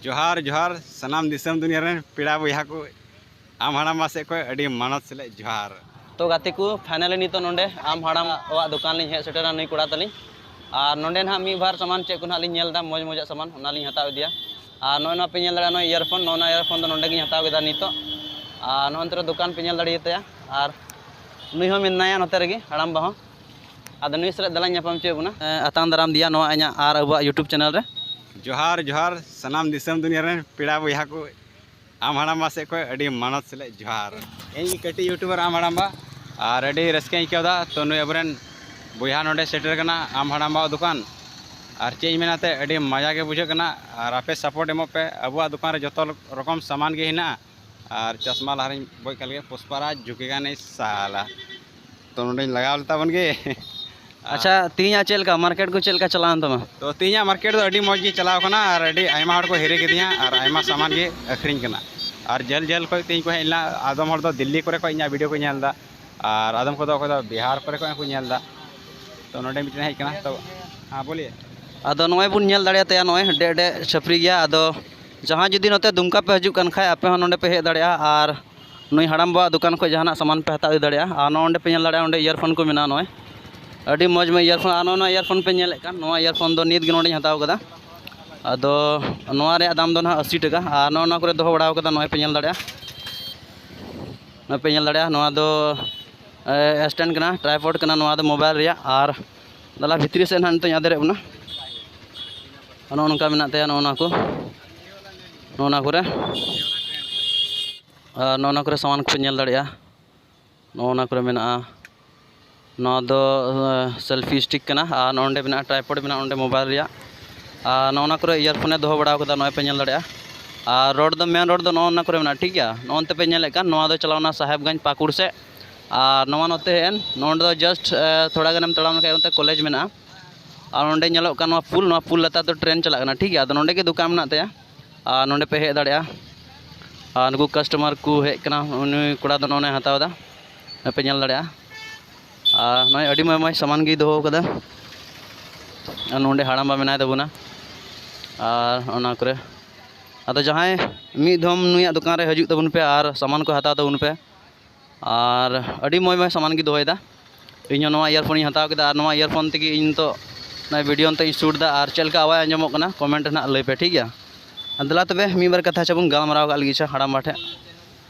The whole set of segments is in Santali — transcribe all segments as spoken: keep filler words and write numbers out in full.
ᱡᱚᱦᱟᱨ, ᱡᱚᱦᱟᱨ, ᱥᱟᱱᱟᱢ ᱫᱤᱥᱚᱢ ᱫᱩᱱᱤᱭᱟᱹ ᱨᱮᱱ ᱯᱮᱲᱟ ᱵᱚᱭᱦᱟ ᱠᱚ, ᱟᱢ ᱦᱟᱲᱟᱢ ᱵᱟ ᱥᱮᱫ ᱠᱷᱚᱱ ᱟᱹᱰᱤ ᱢᱟᱱᱚᱛ ᱥᱮᱞᱮᱫ ᱡᱚᱦᱟᱨ᱾ ᱛᱚ ᱜᱟᱛᱮ ᱠᱚ, finally ᱱᱤᱛᱚᱜ ᱱᱚᱰᱮ ᱟᱢ ᱦᱟᱲᱟᱢ ᱚᱲᱟᱜ ᱫᱚᱠᱟᱱ ᱞᱤᱧ ᱦᱮᱡ ᱥᱮᱴᱮᱨᱟ ᱱᱩᱭ ᱠᱚᱲᱟ ᱛᱟᱹᱞᱤᱧ᱾ ᱟᱨ ᱱᱚᱰᱮ ᱱᱟᱦᱟᱜ ᱢᱤᱫ ᱵᱟᱨ ᱥᱟᱢᱟᱱ ᱪᱮᱫ ᱠᱚ ᱱᱟᱦᱟᱜ ᱞᱤᱧ ᱧᱮᱞ ᱮᱫᱟ, ᱢᱚᱡᱽ ᱢᱚᱡᱟᱜ ᱥᱟᱢᱟᱱ, ᱚᱱᱟ ᱞᱤᱧ ᱦᱟᱛᱟᱣ ᱤᱫᱤᱭᱟ᱾ ᱟᱨ ᱱᱚᱜᱼᱚᱭ ᱱᱚᱣᱟ ᱯᱮ ᱧᱮᱞ ᱫᱟᱲᱮᱭᱟᱜᱼᱟ, ᱱᱚᱣᱟ earphone, ᱱᱚᱣᱟ earphone ᱫᱚ ᱱᱚᱰᱮ ᱜᱤᱧ ᱦᱟᱛᱟᱣ ᱠᱮᱫᱟ ᱱᱤᱛᱚᱜ᱾ ᱟᱨ ᱱᱚᱜᱼᱚᱭ ᱱᱚᱛᱮ ᱨᱮ ᱫᱚᱠᱟᱱ ᱯᱮ ᱧᱮᱞ ᱫᱟᱲᱮᱭᱟᱛᱟᱭᱟ᱾ ᱟᱨ ᱱᱩᱭ ᱦᱚᱸ ᱢᱮᱱᱟᱭᱟ ᱱᱚᱛᱮ ᱨᱮᱜᱮ, ᱦᱟᱲᱟᱢ ᱵᱟ ᱦᱚᱸ᱾ ᱟᱫᱚ ᱱᱩᱭ ᱥᱟᱞᱟᱜ ᱫᱮᱞᱟᱧ ᱧᱟᱯᱟᱢ ᱦᱚᱪᱚᱭᱮᱫ ᱵᱚᱱᱟ᱾ ᱮᱸ, ᱟᱛᱟᱝ ᱫᱟᱨᱟᱢ ᱫᱮᱭᱟ ᱱᱚᱣᱟ ᱤᱧᱟᱹᱜ ᱟᱨ ᱟᱵᱚᱣᱟᱜ YouTube channel ᱨᱮ᱾ ᱡᱚᱦᱟᱨ, ᱡᱚᱦᱟᱨ, ᱥᱟᱱᱟᱢ ᱫᱤᱥᱚᱢ ᱫᱩᱱᱤᱭᱟᱹ ᱨᱮᱱ ᱯᱮᱲᱟ ᱵᱚᱭᱦᱟ ᱠᱚ, ᱟᱢ ᱦᱟᱲᱟᱢ ᱵᱟ ᱥᱮᱫ ᱠᱷᱚᱱ ᱟᱹᱰᱤ ᱢᱟᱱᱚᱛ ᱥᱮᱞᱮᱫ ᱡᱚᱦᱟᱨ᱾ ᱤᱧ ᱠᱟᱹᱴᱤᱡ YouTuber ᱟᱢ ᱦᱟᱲᱟᱢ ᱵᱟ, ᱟᱨ ᱟᱹᱰᱤ ᱨᱟᱹᱥᱠᱟᱹᱧ ᱟᱹᱭᱠᱟᱹᱣ ᱮᱫᱟ᱾ ᱛᱚ ᱱᱩᱭ ᱟᱵᱚᱨᱮᱱ ᱵᱚᱭᱦᱟ ᱱᱚᱰᱮ ᱥᱮᱴᱮᱨ ᱠᱟᱱᱟ ᱟᱢ ᱦᱟᱲᱟᱢ ᱵᱟ ᱫᱚᱠᱟᱱ, ᱟᱨ ᱪᱮᱫ ᱤᱧ ᱢᱮᱱᱟ ᱛᱮ ᱟᱹᱰᱤ ᱢᱚᱡᱟ ᱜᱮ ᱵᱩᱡᱷᱟᱹᱜ ᱠᱟᱱᱟ᱾ ᱟᱨ ᱟᱯᱮ support ᱮᱢᱚᱜ ᱯᱮ, ᱟᱵᱚᱣᱟᱜ ᱫᱚᱠᱟᱱ ᱨᱮ ᱡᱚᱛᱚ ᱨᱚᱠᱚᱢ ᱥᱟᱢᱟᱱ ᱜᱮ ᱦᱮᱱᱟᱜᱼᱟ᱾ ᱟᱨ ᱪᱚᱥᱢᱟ ᱞᱟᱦᱟᱨᱤᱧ ᱵᱚᱡ ᱠᱟᱜ ᱞᱮᱜᱮ, ᱯᱩᱥᱯᱟᱨᱟᱡᱽ ᱡᱷᱩᱠᱮᱜᱟ ᱱᱟᱦᱤ ᱥᱟᱞᱟ᱾ ᱛᱚ ᱱᱚᱰᱮᱧ ᱞᱟᱜᱟᱣ ᱞᱮᱛᱟ ᱵᱚᱱ ᱜᱮ᱾ ᱟᱪᱪᱷᱟ, ᱛᱮᱦᱮᱧᱟᱜ ᱪᱮᱫ ᱞᱮᱠᱟ market ᱠᱚ, ᱪᱮᱫ ᱞᱮᱠᱟ ᱪᱟᱞᱟᱣᱮᱱ ᱛᱟᱢᱟ? ᱛᱚ ᱛᱮᱦᱮᱧᱟᱜ market ᱫᱚ ᱟᱹᱰᱤ ᱢᱚᱡᱽ ᱜᱮ ᱪᱟᱞᱟᱣ ᱠᱟᱱᱟ ᱟᱨ ᱟᱹᱰᱤ ᱟᱭᱢᱟ ᱦᱚᱲ ᱠᱚ ᱦᱤᱨᱤ ᱠᱤᱫᱤᱧᱟ ᱟᱨ ᱟᱭᱢᱟ ᱥᱟᱢᱟᱱ ᱜᱮ ᱟᱹᱠᱷᱨᱤᱧ ᱠᱟᱱᱟ᱾ ᱟᱨ ᱡᱷᱟᱹᱞ ᱡᱷᱟᱹᱞ ᱠᱷᱚᱱ ᱛᱮᱦᱮᱧ ᱠᱚ ᱦᱮᱡ ᱞᱮᱱᱟ, ᱟᱫᱚᱢ ᱦᱚᱲ ᱫᱚ ᱫᱤᱞᱞᱤ ᱠᱚᱨᱮ ᱠᱷᱚᱱ ᱤᱧᱟᱹᱜ video ᱠᱚ ᱧᱮᱞ ᱮᱫᱟ, ᱟᱨ ᱟᱫᱚᱢ ᱠᱚᱫᱚ ᱚᱠᱚᱭ ᱫᱚ ᱵᱤᱦᱟᱨ ᱠᱚᱨᱮ ᱠᱷᱚᱱ ᱦᱚᱸᱠᱚ ᱧᱮᱞ ᱮᱫᱟ᱾ ᱛᱚ ᱱᱚᱰᱮ ᱢᱤᱫᱴᱮᱱ ᱦᱮᱡ ᱠᱟᱱᱟ, ᱛᱚ ᱦᱮᱸ ᱵᱚᱞᱤᱭᱮ᱾ ᱟᱫᱚ ᱱᱚᱜᱼᱚᱭ ᱵᱚᱱ ᱧᱮᱞ ᱫᱟᱲᱮᱭᱟᱛᱟᱭᱟ, ᱱᱚᱜᱼᱚᱭ ᱰᱮ ᱰᱮ ᱪᱷᱟᱹᱯᱨᱤ ᱜᱮᱭᱟ᱾ ᱟᱫᱚ ᱡᱟᱦᱟᱸᱭ ᱡᱩᱫᱤ ᱱᱚᱛᱮ ᱫᱩᱢᱠᱟ ᱯᱮ ᱦᱤᱡᱩᱜ ᱠᱟᱱ ᱠᱷᱟᱡ, ᱟᱯᱮ ᱦᱚᱸ ᱱᱚᱰᱮ ᱯᱮ ᱦᱮᱡ ᱫᱟᱲᱮᱭᱟᱜᱼᱟ᱾ ᱟᱨ ᱱᱩᱭ ᱦᱟᱲᱟᱢ ᱵᱟᱵᱟᱣᱟᱜ ᱫᱚᱠᱟᱱ ᱠᱷᱚᱱ ᱡᱟᱦᱟᱱᱟᱜ ᱥᱟᱢᱟᱱ ᱯᱮ ᱦᱟᱛᱟᱣ ᱤᱫᱤ ᱫᱟᱲᱮᱭᱟᱜᱼᱟ᱾ ᱟᱨ ᱱᱚᱜᱼᱚᱭ ᱱᱚᱰᱮ ᱯᱮ ᱧᱮᱞ ᱫᱟᱲᱮᱭᱟᱜᱼᱟ, ᱚᱸᱰᱮ earphone ᱠᱚ ᱢᱮᱱᱟᱜᱼᱟ᱾ ᱱᱚᱜᱼᱚᱭ ᱟᱹᱰᱤ ᱢᱚᱡᱽ ᱢᱚᱡᱽ earphone, ᱟᱨ ᱱᱚᱜᱼᱚ ᱱᱚᱣᱟ earphone ᱯᱮ ᱧᱮᱞᱮᱫ ᱠᱟᱱ, ᱱᱚᱣᱟ earphone ᱫᱚ ᱱᱤᱛ ᱜᱮ ᱱᱚᱰᱮᱧ ᱦᱟᱛᱟᱣ ᱠᱟᱫᱟ᱾ ᱟᱫᱚ ᱱᱚᱣᱟ ᱨᱮᱭᱟᱜ ᱫᱟᱢ ᱫᱚ ᱱᱟᱦᱟᱜ ᱟᱥᱤ ᱴᱟᱠᱟ᱾ ᱟᱨ ᱱᱚᱜᱼᱚ ᱱᱚᱣᱟ ᱠᱚᱨᱮ ᱫᱚᱦᱚ ᱵᱟᱲᱟ ᱠᱟᱫᱟ, ᱱᱚᱜᱼᱚᱭ ᱯᱮ ᱧᱮᱞ ᱫᱟᱲᱮᱭᱟᱜᱼᱟ, ᱱᱚᱜᱼᱚᱭ ᱯᱮ ᱧᱮᱞ ᱫᱟᱲᱮᱭᱟᱜᱼᱟ, ᱱᱚᱣᱟ ᱫᱚ ᱮ, stand ᱠᱟᱱᱟ, tripod ᱠᱟᱱᱟ ᱱᱚᱣᱟ ᱫᱚ mobile ᱨᱮᱭᱟᱜ᱾ ᱟᱨ ᱫᱟᱞᱟ ᱵᱷᱤᱛᱨᱤ ᱥᱮᱫ ᱱᱟᱦᱟᱜ ᱱᱤᱛᱚᱜ ᱤᱧ ᱟᱫᱮᱨᱮᱫ ᱵᱚᱱᱟ᱾ ᱱᱚᱜᱼᱚ ᱱᱚᱝᱠᱟ ᱢᱮᱱᱟᱜ ᱛᱟᱭᱟ, ᱱᱚᱜᱼᱚ ᱱᱚᱣᱟ ᱠᱚ, ᱱᱚᱜᱼᱚ ᱱᱚᱣᱟ ᱠᱚᱨᱮ, ᱟᱨ ᱱᱚᱜᱼᱚ ᱱᱚᱣᱟ ᱠᱚᱨᱮ ᱥᱟᱢᱟᱱ ᱠᱚᱯᱮ ᱧᱮᱞ ᱫᱟᱲᱮᱭᱟᱜᱼᱟ᱾ ᱱᱚᱜᱼᱚ ᱱᱚᱣᱟ ᱠᱚᱨᱮ ᱢᱮᱱᱟᱜᱼᱟ, ᱱᱚᱣᱟ ᱫᱚ ᱮ, selfie stick ᱠᱟᱱᱟ᱾ ᱟᱨ ᱱᱚᱰᱮ ᱢᱮᱱᱟᱜᱼᱟ, tripod ᱢᱮᱱᱟᱜᱼᱟ ᱱᱚᱰᱮ mobile ᱨᱮᱭᱟᱜ᱾ ᱟᱨ ᱱᱚᱜᱼᱚ ᱱᱚᱣᱟ ᱠᱚᱨᱮ earphone ᱮ ᱫᱚᱦᱚ ᱵᱟᱲᱟ ᱠᱟᱫᱟ, ᱱᱚᱜᱼᱚᱭ ᱯᱮ ᱧᱮᱞ ᱫᱟᱲᱮᱭᱟᱜᱼᱟ᱾ ᱟᱨ road ᱫᱚ, main road ᱫᱚ ᱱᱚᱜᱼᱚ ᱱᱚᱣᱟ ᱠᱚᱨᱮ ᱢᱮᱱᱟᱜᱼᱟ, ᱴᱷᱤᱠ ᱜᱮᱭᱟ᱾ ᱱᱚᱜᱼᱚ ᱱᱚᱱᱛᱮ ᱯᱮ ᱧᱮᱞᱮᱫ ᱠᱟᱱ, ᱱᱚᱣᱟ ᱫᱚ ᱪᱟᱞᱟᱣᱱᱟ ᱥᱟᱦᱮᱵᱽᱜᱚᱸᱡᱽ ᱯᱟᱹᱠᱩᱲ ᱥᱮᱫ᱾ ᱟᱨ ᱱᱚᱣᱟ ᱱᱚᱛᱮ ᱦᱮᱡ ᱮᱱ, ᱱᱚᱰᱮ ᱫᱚ just ᱮ, ᱛᱷᱚᱲᱟ ᱜᱟᱱᱮᱢ ᱛᱟᱲᱟᱢ ᱞᱮᱠᱷᱟᱡ ᱚᱱᱛᱮ college ᱢᱮᱱᱟᱜᱼᱟ᱾ ᱟᱨ ᱱᱚᱰᱮ ᱧᱮᱞᱚᱜ ᱠᱟᱱ ᱱᱚᱣᱟ ᱯᱩᱞ, ᱱᱚᱣᱟ ᱯᱩᱞ ᱞᱟᱛᱟᱨ ᱫᱚ train ᱪᱟᱞᱟᱜ ᱠᱟᱱᱟ, ᱴᱷᱤᱠ ᱜᱮᱭᱟ᱾ ᱟᱫᱚ ᱱᱚᱰᱮ ᱜᱮ ᱫᱚᱠᱟᱱ ᱢᱮᱱᱟᱜ ᱛᱟᱭᱟ, ᱟᱨ ᱱᱚᱰᱮ ᱯᱮ ᱦᱮᱡ ᱫᱟᱲᱮᱭᱟᱜᱼᱟ᱾ ᱟᱨ ᱱᱩᱠᱩ customer ᱠᱚ ᱦᱮᱡ ᱠᱟᱱᱟ, ᱩᱱᱤ ᱠᱚᱲᱟ ᱫᱚ ᱱᱚᱜᱼᱚᱭ ᱦᱟᱛᱟᱣ ᱮᱫᱟ, ᱯᱮ ᱧᱮᱞ ᱫᱟᱲᱮᱭᱟᱜᱼᱟ᱾ ᱟᱨ ᱱᱚᱜᱼᱚᱭ ᱟᱹᱰᱤ ᱢᱚᱡᱽ ᱢᱚᱡᱽ ᱥᱟᱢᱟᱱ ᱜᱮᱭ ᱫᱚᱦᱚ ᱠᱟᱫᱟ᱾ ᱟᱨ ᱱᱚᱰᱮ ᱦᱟᱲᱟᱢᱵᱟ ᱢᱮᱱᱟᱭ ᱛᱟᱵᱚᱱᱟ, ᱟᱨ ᱚᱱᱟ ᱠᱚᱨᱮ ᱟᱫᱚ ᱡᱟᱦᱟᱸᱭ ᱢᱤᱫ ᱫᱷᱚᱢ ᱱᱩᱭᱟᱜ ᱫᱚᱠᱟᱱ ᱨᱮ ᱦᱤᱡᱩᱜ ᱛᱟᱵᱚᱱ ᱯᱮ ᱟᱨ ᱥᱟᱢᱟᱱ ᱠᱚ ᱦᱟᱛᱟᱣ ᱛᱟᱵᱚᱱ ᱯᱮ᱾ ᱟᱨ ᱟᱹᱰᱤ ᱢᱚᱡᱽ ᱢᱚᱡᱽ ᱥᱟᱢᱟᱱ ᱜᱮ ᱫᱚᱦᱚᱭᱮᱫᱟ᱾ ᱤᱧ ᱦᱚᱸ ᱱᱚᱣᱟ earphone ᱤᱧ ᱦᱟᱛᱟᱣ ᱠᱮᱫᱟ ᱟᱨ ᱱᱚᱣᱟ earphone ᱛᱮᱜᱮ ᱤᱧ ᱱᱤᱛᱚᱜ ᱱᱚᱣᱟ video ᱱᱤᱛᱚᱜ ᱤᱧ shoot ᱮᱫᱟ᱾ ᱟᱨ ᱪᱮᱫ ᱞᱮᱠᱟ ᱟᱣᱟᱡᱽ ᱟᱸᱡᱚᱢᱚᱜ ᱠᱟᱱᱟ comment ᱨᱮ ᱱᱟᱦᱟᱜ ᱞᱟᱹᱭ ᱯᱮ, ᱴᱷᱤᱠ ᱜᱮᱭᱟ? ᱟᱨ ᱫᱮᱞᱟ ᱛᱚᱵᱮ ᱢᱤᱫ ᱵᱟᱨ ᱠᱟᱛᱷᱟ ᱪᱮ ᱵᱚᱱ ᱜᱟᱞᱢᱟᱨᱟᱣ ᱠᱟᱜ ᱞᱟᱹᱜᱤᱫ ᱪᱮ ᱦᱟᱲᱟᱢᱵᱟ ᱴᱷᱮᱱ᱾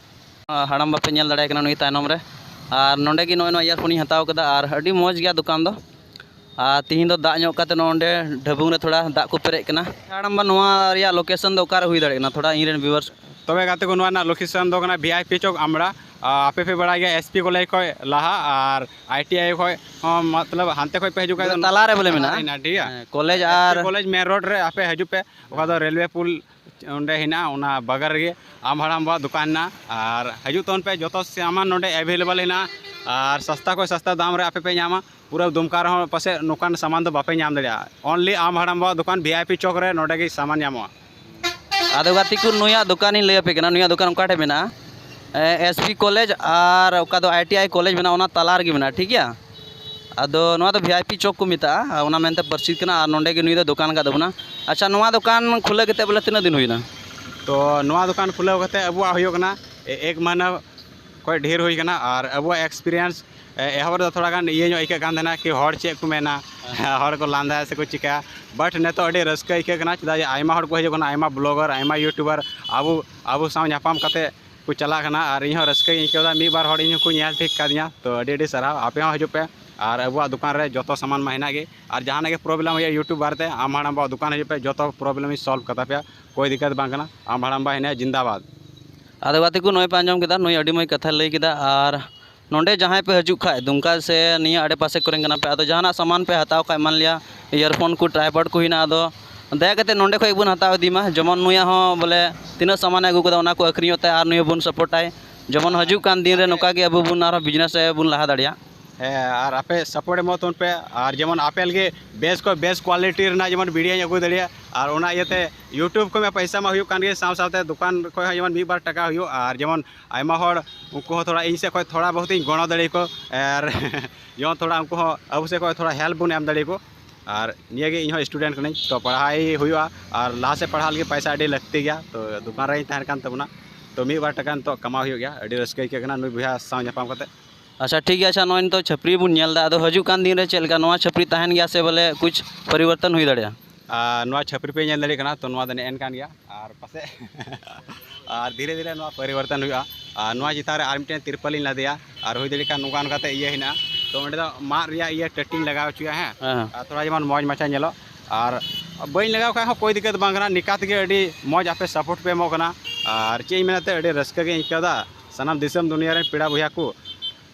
ᱦᱟᱲᱟᱢᱵᱟ ᱯᱮ ᱧᱮᱞ ᱫᱟᱲᱮᱭᱟᱭ ᱠᱟᱱᱟ ᱱᱩᱭ ᱛᱟᱭᱱᱚᱢ ᱨᱮ᱾ ᱟᱨ ᱱᱚᱸᱰᱮ ᱜᱮ ᱱᱚᱜᱼᱚᱭ ᱱᱚᱣᱟ earphone ᱤᱧ ᱦᱟᱛᱟᱣ ᱠᱟᱫᱟ ᱟᱨ ᱟᱹᱰᱤ ᱢᱚᱡᱽ ᱜᱮᱭᱟ ᱫᱚᱠᱟᱱ ᱫᱚ᱾ ᱟᱨ ᱛᱤᱦᱤᱧ ᱫᱚ ᱫᱟᱜ ᱧᱚᱜ ᱠᱟᱛᱮ ᱱᱚᱰᱮ ᱰᱷᱟᱹᱵᱩᱝ ᱨᱮ ᱛᱷᱚᱲᱟ ᱫᱟᱜ ᱠᱚ ᱯᱮᱨᱮᱡ ᱠᱟᱱᱟ᱾ ᱦᱟᱲᱟᱢᱵᱟ, ᱱᱚᱣᱟ ᱨᱮᱭᱟᱜ location ᱫᱚ ᱚᱠᱟᱨᱮ ᱦᱩᱭ ᱫᱟᱲᱮᱭᱟᱜ ᱠᱟᱱᱟ? ᱛᱷᱚᱲᱟ ᱤᱧ ᱨᱮᱱ viewers᱾ ᱛᱚᱵᱮ ᱜᱟᱛᱮ ᱠᱚ, ᱱᱚᱣᱟ ᱨᱮᱱᱟᱜ location ᱫᱚ ᱠᱟᱱᱟ VIP ᱪᱚᱠ ᱟᱢᱲᱟ᱾ ᱟᱨ ᱟᱯᱮ ᱯᱮ ᱵᱟᱲᱟᱭ ᱜᱮᱭᱟ S P college ᱠᱷᱚᱡ ᱞᱟᱦᱟ ᱟᱨ I T I ᱠᱷᱚᱡ ᱦᱚᱸ, ᱢᱚᱛᱞᱚᱵ ᱦᱟᱱᱛᱮ ᱠᱷᱚᱡ ᱯᱮ ᱦᱤᱡᱩᱜ ᱠᱷᱟᱡ ᱫᱚ ᱛᱟᱞᱟ ᱨᱮ ᱵᱚᱞᱮ ᱢᱮᱱᱟᱜᱼᱟ᱾ ᱦᱮᱱᱟᱜᱼᱟ, ᱴᱷᱤᱠ ᱜᱮᱭᱟ? ᱦᱮᱸ, college ᱟᱨ S P college main road ᱨᱮ ᱟᱯᱮ ᱦᱤᱡᱩᱜ ᱯᱮ, ᱚᱠᱟ ᱫᱚ railway ᱯᱩᱞ ᱚᱸᱰᱮ ᱦᱮᱱᱟᱜᱼᱟ, ᱚᱱᱟ ᱵᱟᱜᱟᱞ ᱨᱮᱜᱮ ᱟᱢ ᱦᱟᱲᱟᱢ ᱵᱟᱵᱟᱣᱟᱜ ᱫᱚᱠᱟᱱ ᱦᱮᱱᱟᱜᱼᱟ᱾ ᱟᱨ ᱦᱤᱡᱩᱜ ᱛᱟᱵᱚᱱ ᱯᱮ, ᱡᱚᱛᱚ ᱥᱟᱢᱟᱱ ᱱᱚᱰᱮ available ᱦᱮᱱᱟᱜᱼᱟ᱾ ᱟᱨ ᱥᱟᱥᱛᱟ ᱠᱷᱚᱡ ᱥᱟᱥᱛᱟ ᱫᱟᱢ ᱨᱮ ᱟᱯᱮ ᱯᱮ ᱧᱟᱢᱟ᱾ ᱯᱩᱨᱟᱹ ᱫᱩᱢᱠᱟ ᱨᱮᱦᱚᱸ ᱯᱟᱥᱮᱡ ᱱᱚᱝᱠᱟᱱ ᱥᱟᱢᱟᱱ ᱫᱚ ᱵᱟᱯᱮ ᱧᱟᱢ ᱫᱟᱲᱮᱭᱟᱜᱼᱟ᱾ Only ᱟᱢ ᱦᱟᱲᱟᱢ ᱵᱟᱵᱟᱣᱟᱜ ᱫᱚᱠᱟᱱ VIP ᱪᱚᱠ ᱨᱮ ᱱᱚᱰᱮ ᱜᱮ ᱥᱟᱢᱟᱱ ᱧᱟᱢᱚᱜᱼᱟ᱾ ᱟᱫᱚ ᱜᱟᱛᱮ ᱠᱚ, ᱱᱩᱭᱟᱜ ᱫᱚᱠᱟᱱᱤᱧ ᱞᱟᱹᱭ ᱟᱯᱮ ᱠᱟᱱᱟ, ᱱᱩᱭᱟᱜ ᱫᱚᱠᱟᱱ ᱚᱠᱟ ᱴᱷᱮᱡ ᱢᱮᱱᱟᱜᱼᱟ? ᱮ, S P college ᱟᱨ ᱚᱠᱟ ᱫᱚ I T I college ᱢᱮᱱᱟᱜᱼᱟ, ᱚᱱᱟ ᱛᱟᱞᱟ ᱨᱮᱜᱮ ᱢᱮᱱᱟᱜᱼᱟ, ᱴᱷᱤᱠ ᱜᱮᱭᱟ? ᱟᱫᱚ ᱱᱚᱣᱟ ᱫᱚ VIP ᱪᱚᱠ ᱠᱚ ᱢᱮᱛᱟᱜᱼᱟ, ᱟᱨ ᱚᱱᱟ ᱢᱮᱱᱛᱮ ᱯᱟᱹᱨᱥᱤ ᱠᱟᱱᱟ, ᱟᱨ ᱱᱚᱸᱰᱮ ᱜᱮ ᱱᱩᱭ ᱫᱚ ᱫᱚᱠᱟᱱ ᱟᱠᱟᱫ ᱛᱟᱵᱚᱱᱟ᱾ ᱟᱪᱪᱷᱟ, ᱱᱚᱣᱟ ᱫᱚᱠᱟᱱ ᱠᱷᱩᱞᱟᱹᱣ ᱠᱟᱛᱮ ᱵᱚᱞᱮ ᱛᱤᱱᱟᱹᱜ ᱫᱤᱱ ᱦᱩᱭᱱᱟ? ᱛᱚ ᱱᱚᱣᱟ ᱫᱚᱠᱟᱱ ᱠᱷᱩᱞᱟᱹᱣ ᱠᱟᱛᱮ ᱟᱵᱚᱣᱟᱜ ᱦᱩᱭᱩᱜ ᱠᱟᱱᱟ ᱮ-, ᱮᱠ ᱢᱟᱦᱱᱟᱹ ᱠᱷᱚᱡ ᱰᱷᱮᱨ ᱦᱩᱭ ᱠᱟᱱᱟ᱾ ᱟᱨ ᱟᱵᱚᱣᱟᱜ experience, ᱮ-, ᱮᱦᱚᱵ ᱨᱮᱫᱚ ᱛᱷᱚᱲᱟ ᱜᱟᱱ ᱤᱭᱟᱹ ᱧᱚᱜ ᱟᱹᱭᱠᱟᱹᱜ ᱠᱟᱱ ᱛᱟᱦᱮᱱᱟ ᱠᱤ ᱦᱚᱲ ᱪᱮᱫ ᱠᱚ ᱢᱮᱱᱟ, ᱦᱚᱲ ᱠᱚ ᱞᱟᱸᱫᱟᱭᱟ ᱥᱮ ᱠᱚ ᱪᱤᱠᱟᱹᱭᱟ, but ᱱᱤᱛᱚᱜ ᱟᱹᱰᱤ ᱨᱟᱹᱥᱠᱟᱹ ᱟᱹᱭᱠᱟᱹᱜ ᱠᱟᱱᱟ, ᱪᱮᱫᱟᱜ ᱡᱮ ᱟᱭᱢᱟ ᱦᱚᱲ ᱠᱚ ᱦᱤᱡᱩᱜ ᱠᱟᱱᱟ, ᱟᱭᱢᱟ blogger, ᱟᱭᱢᱟ YouTuber ᱟᱵᱚ, ᱟᱵᱚ ᱥᱟᱶ ᱧᱟᱯᱟᱢ ᱠᱟᱛᱮ ᱠᱚ ᱪᱟᱞᱟᱜ ᱠᱟᱱᱟ᱾ ᱟᱨ ᱤᱧ ᱦᱚᱸ ᱨᱟᱹᱥᱠᱟᱹᱧ ᱟᱹᱭᱠᱟᱹᱣ ᱮᱫᱟ, ᱢᱤᱫ ᱵᱟᱨ ᱦᱚᱲ ᱤᱧ ᱦᱚᱸᱠᱚ ᱧᱮᱞ ᱴᱷᱤᱠ ᱠᱟᱫᱤᱧᱟ, ᱛᱚ ᱟᱹᱰᱤ ᱟᱹᱰᱤ ᱥᱟᱨᱦᱟᱣ᱾ ᱟᱯᱮ ᱦᱚᱸ ᱦᱤᱡᱩᱜ ᱯᱮ, ᱟᱨ ᱟᱵᱚᱣᱟᱜ ᱫᱚᱠᱟᱱ ᱨᱮ ᱡᱚᱛᱚ ᱥᱟᱢᱟᱱ ᱢᱟ ᱦᱮᱱᱟᱜ ᱜᱮ, ᱟᱨ ᱡᱟᱦᱟᱱᱟᱜ ᱜᱮ problem ᱦᱩᱭᱩᱜᱼᱟ YouTube ᱵᱟᱨᱮᱛᱮ, ᱟᱢ ᱦᱟᱲᱟᱢ ᱵᱟᱵᱟ ᱫᱚᱠᱟᱱ ᱦᱤᱡᱩᱜ ᱯᱮ, ᱡᱚᱛᱚ problem ᱤᱧ solve ᱠᱟᱛᱟ ᱯᱮᱭᱟ, ᱠᱳᱭ ᱫᱤᱠᱠᱟᱛ ᱵᱟᱝ ᱠᱟᱱᱟ᱾ ᱟᱢ ᱦᱟᱲᱟᱢ ᱵᱟ ᱦᱮᱱᱟᱭᱟ, ᱡᱤᱱᱫᱟᱵᱟᱫ᱾ ᱟᱫᱚ ᱜᱟᱛᱮ ᱠᱚ, ᱱᱚᱜᱼᱚᱭ ᱯᱮ ᱟᱸᱡᱚᱢ ᱠᱮᱫᱟ, ᱱᱩᱭ ᱟᱹᱰᱤ ᱢᱚᱡᱽ ᱠᱟᱛᱷᱟᱭ ᱞᱟᱹᱭ ᱠᱮᱫᱟ᱾ ᱟᱨ ᱱᱚᱰᱮ ᱡᱟᱦᱟᱸᱭ ᱯᱮ ᱦᱤᱡᱩᱜ ᱠᱷᱟᱡ, ᱫᱩᱢᱠᱟ ᱥᱮ ᱱᱤᱭᱟᱹ ᱟᱰᱮ ᱯᱟᱥᱮ ᱠᱚᱨᱮᱱ ᱠᱟᱱᱟ ᱯᱮ, ᱟᱫᱚ ᱡᱟᱦᱟᱱᱟᱜ ᱥᱟᱢᱟᱱ ᱯᱮ ᱦᱟᱛᱟᱣ ᱠᱷᱟᱡ, ᱢᱟᱱ ᱞᱤᱭᱟ earphone ᱠᱚ, tripod ᱠᱚ ᱦᱮᱱᱟᱜᱼᱟ, ᱟᱫᱚ ᱫᱟᱭᱟ ᱠᱟᱛᱮ ᱱᱚᱰᱮ ᱠᱷᱚᱡ ᱜᱮᱵᱚᱱ ᱦᱟᱛᱟᱣ ᱤᱫᱤ ᱢᱟ, ᱡᱮᱢᱚᱱ ᱱᱩᱭᱟᱜ ᱦᱚᱸ ᱵᱚᱞᱮ ᱛᱤᱱᱟᱹᱜ ᱥᱟᱢᱟᱱᱮ ᱟᱹᱜᱩ ᱠᱟᱫᱟ, ᱚᱱᱟ ᱠᱚ ᱟᱹᱠᱷᱨᱤᱧᱚᱜ ᱛᱟᱭ ᱟᱨ ᱱᱩᱭ ᱦᱚᱸᱵᱚᱱ support ᱟᱭ, ᱡᱮᱢᱚᱱ ᱦᱤᱡᱩᱜ ᱠᱟᱱ ᱫᱤᱱ ᱨᱮ ᱱᱚᱝᱠᱟ ᱜᱮ ᱟᱵᱚ ᱵᱚᱱ ᱟᱨᱦᱚᱸ business ᱨᱮ ᱵᱚᱱ ᱞᱟᱦᱟ ᱫᱟᱲᱮᱭᱟᱜ᱾ ᱦᱮᱸ, ᱟᱨ ᱟᱯᱮ support ᱮᱢᱚᱜ ᱛᱟᱵᱚᱱ ᱯᱮ, ᱟᱨ ᱡᱮᱢᱚᱱ ᱟᱯᱮ ᱞᱟᱹᱜᱤᱫ ᱵᱮᱥ ᱠᱷᱚᱡ ᱵᱮᱥ quality ᱨᱮᱱᱟᱜ ᱡᱮᱢᱚᱱ videoᱧ ᱟᱹᱜᱩ ᱫᱟᱲᱮᱭᱟᱜ, ᱟᱨ ᱚᱱᱟ ᱤᱭᱟᱹᱛᱮ YouTube ᱠᱷᱚᱡ ᱢᱟ ᱯᱚᱭᱥᱟ ᱢᱟ ᱦᱩᱭᱩᱜ ᱠᱟᱱ ᱜᱮ, ᱥᱟᱶ ᱥᱟᱶᱛᱮ ᱫᱚᱠᱟᱱ ᱠᱷᱚᱡ ᱦᱚᱸ ᱡᱮᱢᱚᱱ ᱢᱤᱫ ᱵᱟᱨ ᱴᱟᱠᱟ ᱦᱩᱭᱩᱜ, ᱟᱨ ᱡᱮᱢᱚᱱ ᱟᱭᱢᱟ ᱦᱚᱲ ᱩᱱᱠᱩ ᱦᱚᱸ ᱛᱷᱚᱲᱟ ᱤᱧ ᱥᱮᱫ ᱠᱷᱚᱡ ᱛᱷᱚᱲᱟ ᱵᱚᱦᱩᱛ ᱤᱧ ᱜᱚᱲᱚ ᱫᱟᱲᱮᱭᱟᱠᱚ, ᱟᱨ ᱡᱮᱢᱚᱱ ᱛᱷᱚᱲᱟ ᱩᱱᱠᱩ ᱦᱚᱸ ᱟᱵᱚ ᱥᱮᱫ ᱠᱷᱚᱡ ᱛᱷᱚᱲᱟ help ᱵᱚᱱ ᱮᱢ ᱫᱟᱲᱮᱭᱟᱠᱚ᱾ ᱟᱨ ᱱᱤᱭᱟᱹ ᱜᱮ ᱤᱧ ᱦᱚᱸ student ᱠᱟᱹᱱᱟᱹᱧ, ᱛᱚ ᱯᱟᱲᱦᱟᱣ ᱦᱩᱭᱩᱜᱼᱟ᱾ ᱟᱨ ᱞᱟᱦᱟ ᱥᱮᱫ ᱯᱟᱲᱦᱟᱣ ᱞᱟᱹᱜᱤᱫ ᱯᱚᱭᱥᱟ ᱟᱹᱰᱤ ᱞᱟᱹᱠᱛᱤ ᱜᱮᱭᱟ, ᱛᱚ ᱫᱚᱠᱟᱱ ᱨᱮᱧ ᱛᱟᱦᱮᱱ ᱠᱟᱱ ᱛᱟᱵᱚᱱᱟ, ᱛᱚ ᱢᱤᱫ ᱵᱟᱨ ᱴᱟᱠᱟ ᱱᱤᱛᱚᱜ ᱠᱟᱢᱟᱣ ᱦᱩᱭᱩᱜ ᱜᱮᱭᱟ᱾ ᱟᱹᱰᱤ ᱨᱟᱹᱥᱠᱟᱹ ᱟᱹᱭᱠᱟᱹᱜ ᱠᱟᱱᱟ ᱱᱩᱭ ᱵᱚᱭᱦᱟ ᱥᱟᱶ ᱧᱟᱯᱟᱢ ᱠᱟᱛᱮ᱾ ᱟᱪᱪᱷᱟ, ᱴᱷᱤᱠ ᱜᱮᱭᱟ᱾ ᱟᱪᱪᱷᱟ, ᱱᱚᱜᱼᱚᱭ ᱱᱤᱛᱚᱜ ᱪᱷᱟᱹᱯᱨᱤ ᱵᱚᱱ ᱧᱮᱞ ᱮᱫᱟ, ᱟᱫᱚ ᱦᱤᱡᱩᱜ ᱠᱟᱱ ᱫᱤᱱ ᱨᱮ ᱪᱮᱫ ᱞᱮᱠᱟ ᱱᱚᱣᱟ ᱪᱷᱟᱹᱯᱨᱤ ᱛᱟᱦᱮᱱ ᱜᱮᱭᱟ ᱥᱮ ᱵᱚᱞᱮ ᱠᱩᱪ ᱯᱚᱨᱤᱵᱚᱨᱛᱚᱱ ᱦᱩᱭ ᱫᱟᱲᱮᱭᱟᱜᱼᱟ? ᱟᱨ ᱱᱚᱣᱟ ᱪᱷᱟᱹᱯᱨᱤ ᱯᱮ ᱧᱮᱞ ᱫᱟᱲᱮᱭᱟᱜ ᱠᱟᱱᱟ, ᱛᱚ ᱱᱚᱣᱟ ᱫᱚ ᱱᱮᱜᱼᱮᱱ ᱠᱟᱱ ᱜᱮᱭᱟ᱾ ᱟᱨ ᱯᱟᱥᱮᱡ ᱟᱨ ᱫᱷᱤᱨᱮ ᱫᱷᱤᱨᱮ ᱱᱚᱣᱟ ᱯᱚᱨᱤᱵᱚᱨᱛᱚᱱ ᱦᱩᱭᱩᱜᱼᱟ᱾ ᱟᱨ ᱱᱚᱣᱟ ᱪᱮᱛᱟᱱ ᱨᱮ ᱟᱨ ᱢᱤᱫᱴᱮᱱ ᱛᱤᱨᱯᱟᱞᱤᱧ ᱞᱟᱫᱮᱭᱟ, ᱟᱨ ᱦᱩᱭ ᱫᱟᱲᱮᱭᱟᱜ ᱠᱷᱟᱱ ᱱᱚᱝᱠᱟ ᱱᱚᱝᱠᱟᱛᱮ ᱤᱭᱟᱹ ᱦᱮᱱᱟᱜᱼᱟ᱾ ᱛᱚ ᱚᱸᱰᱮ ᱫᱚ ᱢᱟᱫ ᱨᱮᱭᱟᱜ ᱤᱭᱟᱹ ᱴᱟᱹᱴᱤᱧ ᱞᱟᱜᱟᱣ ᱦᱚᱪᱚᱭᱟ, ᱦᱮᱸ᱾ ᱦᱮᱸ, ᱦᱮᱸ᱾ ᱟᱨ ᱛᱷᱚᱲᱟ ᱡᱮᱢᱚᱱ ᱢᱚᱡᱽ ᱢᱟᱪᱷᱟ ᱧᱮᱞᱚᱜ᱾ ᱟᱨ ᱵᱟᱹᱧ ᱞᱟᱜᱟᱣ ᱠᱷᱟᱡ ᱦᱚᱸ ᱠᱳᱭ ᱫᱤᱠᱠᱟᱛ ᱵᱟᱝ ᱠᱟᱱᱟ, ᱱᱤᱠᱟ ᱛᱮᱜᱮ ᱟᱹᱰᱤ ᱢᱚᱡᱽ ᱟᱯᱮ support ᱯᱮ ᱮᱢᱚᱜ ᱠᱟᱱᱟ᱾ ᱟᱨ ᱪᱮᱫ ᱤᱧ ᱢᱮᱱᱟ ᱛᱮ, ᱟᱹᱰᱤ ᱨᱟᱹᱥᱠᱟᱹ ᱜᱮᱧ ᱟᱹᱭᱠᱟᱹᱣ ᱮᱫᱟ᱾ ᱥᱟᱱᱟᱢ ᱫᱤᱥᱚᱢ ᱫᱩᱱᱤᱭᱟᱹ ᱨᱮᱱ ᱯᱮᱲᱟ ᱵᱚᱭᱦᱟ ᱠᱚ,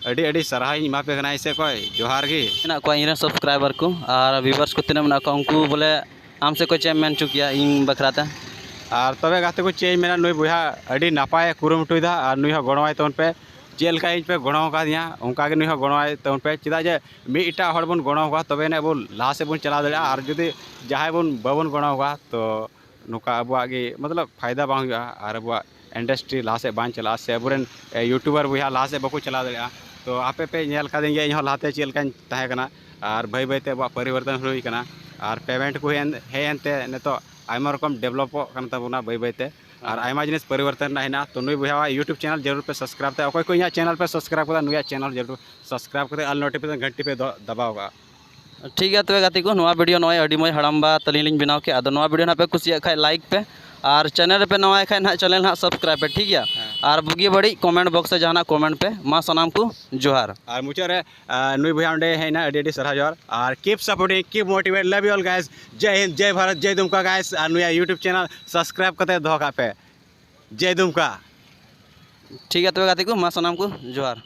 ᱟᱹᱰᱤ ᱟᱹᱰᱤ ᱥᱟᱨᱦᱟᱣ ᱤᱧ ᱮᱢᱟ ᱯᱮ ᱠᱟᱱᱟ ᱤᱧ ᱥᱮᱫ ᱠᱷᱚᱡ, ᱡᱚᱦᱟᱨ ᱜᱮ᱾ ᱢᱮᱱᱟᱜ ᱠᱚᱣᱟ ᱤᱧ ᱨᱮᱱ subscriber ᱠᱚ ᱟᱨ viewers ᱠᱚ ᱛᱤᱱᱟᱹᱜ ᱢᱮᱱᱟᱜ ᱠᱚᱣᱟ, ᱩᱱᱠᱩ ᱵᱚᱞᱮ ᱟᱢ ᱥᱮᱫ ᱠᱷᱚᱡ ᱪᱮᱫ ᱮᱢ ᱢᱮᱱ ᱦᱚᱪᱚ ᱠᱮᱭᱟ ᱤᱧ ᱵᱟᱠᱷᱨᱟ ᱛᱮ? ᱟᱨ ᱛᱚᱵᱮ ᱜᱟᱛᱮ ᱠᱚ, ᱪᱮᱫ ᱤᱧ ᱢᱮᱱᱟ, ᱱᱩᱭ ᱵᱚᱭᱦᱟ ᱟᱹᱰᱤ ᱱᱟᱯᱟᱭᱮ ᱠᱩᱨᱩᱢᱩᱴᱩᱭᱮᱫᱟ, ᱟᱨ ᱱᱩᱭ ᱦᱚᱸ ᱜᱚᱲᱚᱣᱟᱭ ᱛᱟᱵᱚᱱ ᱯᱮ᱾ ᱪᱮᱫ ᱞᱮᱠᱟ ᱤᱧ ᱯᱮ ᱜᱚᱲᱚ ᱟᱠᱟᱫᱤᱧᱟ, ᱚᱱᱠᱟ ᱜᱮ ᱱᱩᱭ ᱦᱚᱸ ᱜᱚᱲᱚᱣᱟᱭ ᱛᱟᱵᱚᱱ ᱯᱮ᱾ ᱪᱮᱫᱟᱜ ᱡᱮ ᱢᱤᱫ ᱮᱴᱟᱜ ᱦᱚᱲ ᱵᱚᱱ ᱜᱚᱲᱚ ᱟᱠᱚᱣᱟ, ᱛᱚᱵᱮ ᱟᱹᱱᱤᱡ ᱟᱵᱚ ᱞᱟᱦᱟ ᱥᱮᱫ ᱵᱚᱱ ᱪᱟᱞᱟᱣ ᱫᱟᱲᱮᱭᱟᱜᱼᱟ᱾ ᱟᱨ ᱡᱩᱫᱤ ᱡᱟᱦᱟᱸᱭ ᱵᱚᱱ, ᱵᱟᱵᱚᱱ ᱜᱚᱲᱚ ᱟᱠᱚᱣᱟ, ᱛᱚ ᱱᱚᱝᱠᱟ ᱟᱵᱚᱣᱟᱜ ᱜᱮ ᱢᱚᱛᱞᱚᱵ ᱯᱷᱟᱭᱫᱟ ᱵᱟᱝ ᱦᱩᱭᱩᱜᱼᱟ, ᱟᱨ ᱟᱵᱚᱣᱟᱜ industry ᱞᱟᱦᱟ ᱥᱮᱫ ᱵᱟᱝ ᱪᱟᱞᱟᱜᱼᱟ, ᱥᱮ ᱟᱵᱚᱨᱮᱱ, ᱮ, YouTuber ᱵᱚᱭᱦᱟ ᱞᱟᱦᱟ ᱥᱮᱫ ᱵᱟᱠᱚ ᱪᱟᱞᱟᱣ ᱫᱟᱲᱮᱭᱟᱜᱼᱟ᱾ ᱛᱚ ᱟᱯᱮ ᱯᱮ ᱧᱮᱞ ᱠᱟᱫᱤᱧ ᱜᱮᱭᱟ, ᱤᱧᱦᱚᱸ ᱞᱟᱦᱟᱛᱮ ᱪᱮᱫ ᱞᱮᱠᱟᱧ ᱛᱟᱦᱮᱸ ᱠᱟᱱᱟ, ᱟᱨ ᱵᱟᱹᱭ ᱵᱟᱹᱭᱛᱮ ᱟᱵᱚᱣᱟᱜ ᱯᱚᱨᱤᱵᱚᱨᱛᱚᱱ ᱦᱩᱭ ᱠᱟᱱᱟ, ᱟᱨ payment ᱠᱚ ᱦᱮᱡ ᱮᱱ, ᱦᱮᱡ ᱮᱱᱛᱮ ᱱᱤᱛᱚᱜ ᱟᱭᱢᱟ ᱨᱚᱠᱚᱢ developᱚᱜ ᱠᱟᱱ ᱛᱟᱵᱚᱱᱟ ᱵᱟᱹᱭ ᱵᱟᱹᱭᱛᱮ, ᱟᱨ ᱟᱭᱢᱟ ᱡᱤᱱᱤᱥ ᱯᱚᱨᱤᱵᱚᱨᱛᱚᱱ ᱨᱮᱱᱟᱜ ᱦᱮᱱᱟᱜᱼᱟ᱾ ᱛᱚ ᱱᱩᱭ ᱵᱚᱭᱦᱟᱣᱟᱜ YouTube channel ᱡᱟᱹᱨᱩᱲ ᱯᱮ subscribe ᱛᱮ, ᱚᱠᱚᱭ ᱠᱚ ᱤᱧᱟᱹᱜ channel ᱯᱮ subscribe ᱠᱟᱫᱟ, ᱱᱩᱭᱟᱜ channel ᱡᱟᱹᱨᱩᱲ subscribe ᱠᱟᱛᱮ ᱟᱨ notification ᱜᱷᱟᱱᱴᱤ ᱯᱮ ᱫᱚ-, ᱫᱟᱵᱟᱣ ᱠᱟᱜᱼᱟ᱾ ᱴᱷᱤᱠ ᱜᱮᱭᱟ ᱛᱚᱵᱮ ᱜᱟᱛᱮ ᱠᱚ, ᱱᱚᱣᱟ video ᱱᱚᱜᱼᱚᱭ ᱟᱹᱰᱤ ᱢᱚᱡᱽ ᱦᱟᱲᱟᱢᱵᱟ ᱛᱟᱹᱞᱤᱧ ᱞᱤᱧ ᱵᱮᱱᱟᱣ ᱠᱮᱫ᱾ ᱟᱫᱚ ᱱᱚᱣᱟ video ᱱᱟᱦᱟᱜ ᱯᱮ ᱠᱩᱥᱤᱭᱟᱜ ᱠᱷᱟᱡ like ᱯᱮ, ᱟᱨ channel ᱨᱮᱯᱮ ᱱᱟᱣᱟ ᱠᱷᱟᱡ ᱱᱟᱦᱟᱜ channel ᱱᱟᱦᱟᱜ subscribe ᱯᱮ, ᱴᱷᱤᱠ ᱜᱮᱭᱟ? ᱦᱮᱸ᱾ ᱟᱨ ᱵᱩᱜᱤ ᱵᱟᱹᱲᱤᱡ comment box ᱨᱮ ᱡᱟᱦᱟᱱᱟᱜ comment ᱯᱮ᱾ ᱢᱟ ᱥᱟᱱᱟᱢ ᱠᱚ ᱡᱚᱦᱟᱨ᱾ ᱟᱨ ᱢᱩᱪᱟᱹᱫ ᱨᱮ, ᱟᱨ ᱱᱩᱭ ᱵᱚᱭᱦᱟ ᱚᱸᱰᱮ ᱦᱮᱡ ᱮᱱᱟ, ᱟᱹᱰᱤ ᱟᱹᱰᱤ ᱥᱟᱨᱦᱟᱣ ᱡᱚᱦᱟᱨ, ᱟᱨ keep supporting, keep motivate, love you all guys, ᱡᱟᱭ ᱦᱤᱱᱫ, ᱡᱟᱭ ᱵᱷᱟᱨᱚᱛ, ᱡᱟᱭ ᱫᱩᱢᱠᱟ guys, ᱟᱨ ᱱᱩᱭᱟᱜ YouTube channel subscribe ᱠᱟᱛᱮ ᱫᱚᱦᱚ ᱠᱟᱜ ᱯᱮ᱾ ᱡᱟᱭ ᱫᱩᱢᱠᱟ᱾ ᱴᱷᱤᱠ ᱜᱮᱭᱟ ᱛᱚᱵᱮ ᱜᱟᱛᱮ ᱠᱚ, ᱢᱟ ᱥᱟᱱᱟᱢ ᱠᱚ ᱡᱚᱦᱟᱨ᱾